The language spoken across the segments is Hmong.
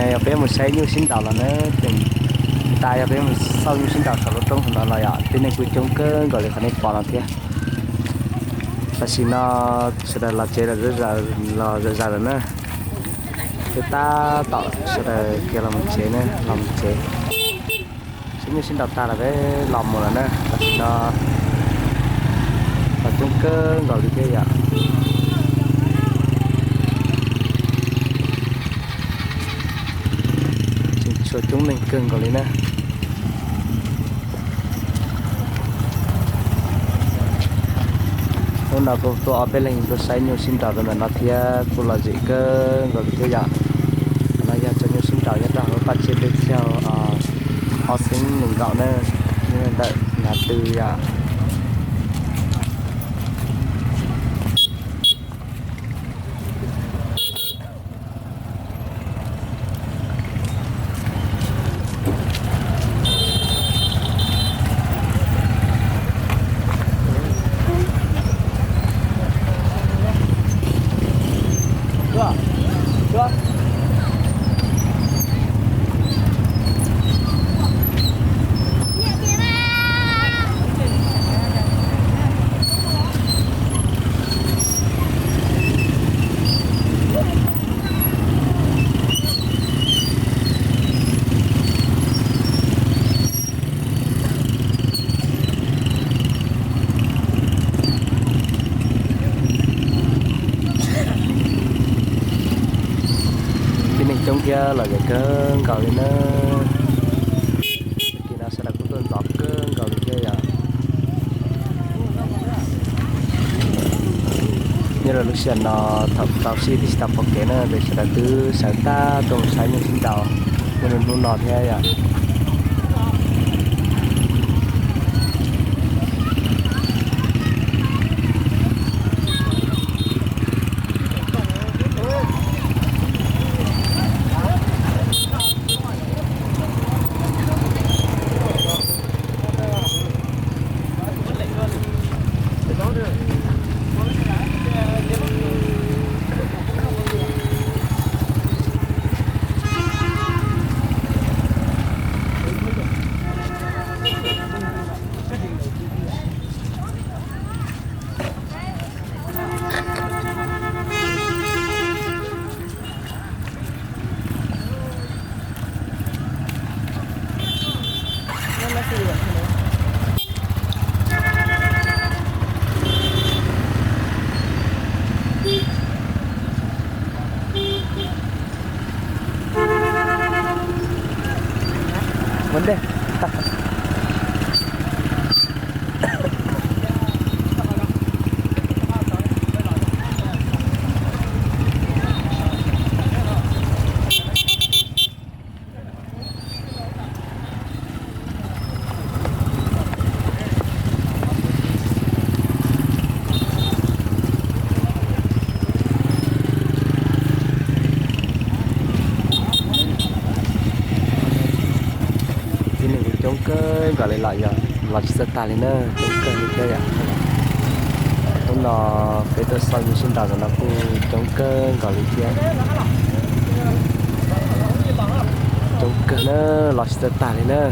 Yog peb mus saib nyuj sib nraus los na, tas yog peb mus xauj nyuj sib nraus saum lub roob hauv no los yom, tib neeg kuj coob kawg nkaus li qhov nej pom no thiab. Tam sim no sawv daws los tsev los zawm zaws lawm na. Peb tab tom sawv daws khiav los mus tsev na, los mus tsev. Saib nyuj sib nraus tas los peb los mus lawm na. Tam sim no los coob kawg nkaus li thiab yom. Tseem tshuav coob neeg kawg nkaus li na. Hnub no kuj tuaj ob peb leeg tuaj saib nyuj sib nraus rau ntawm no thiab kuj lom zem kawg nkaus li thiab yom. Qhov no yog cov nyuj sib nraus nyob rau hauv lub paj tsiab teb chaws ob xeeb nees nkaum na, nyob ntawm Nas Tw yom. Tib neeg coob thiab lom zem kawg nkaus li na. Tim no sawv daws kuj tuaj ntxov kawg nkaus li thiab yom. Nyob rau lub sij hawm no thaum tau sij tsis tau pom kev na, ces sawv daws twb sawv tag tuaj mus saib nyuj sib nraus nyob rau hnub no thiab yom. Ua ntej. Tib neeg kuj coob kawg nkaus li los yog los tsis txawj tag li na, coob kawg li thiab yom. Hnub no peb tuaj xauj nyuj sib nraus ntawm no kuj coob kawg nkaus li thiab. Coob kawg na, los tsis txawj tag li na.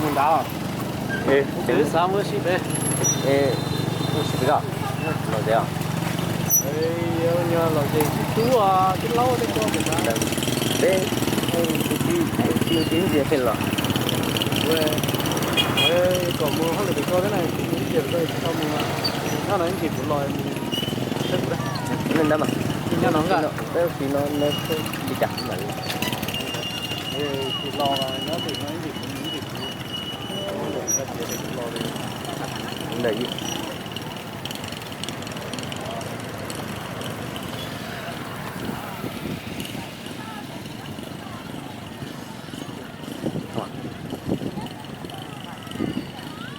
Mus nrad. Xav mus ua si pem. Ua si pem koj? Los tias. Los ces tib tub tib laub tej ko pem nrad. Peb ua si ntsia pem los. Kom mus hauj lwm pem ko thiab na, ib ntsis pem ko tsis tau mus. Nyob no ib ntsis kuv los mus saib kuv da. Nyob no nqa. Peb ua si no li cas kuv mam li. Tsis los nyob tim no ib ntsis kuv mus ib ntsis kuv. Ntawm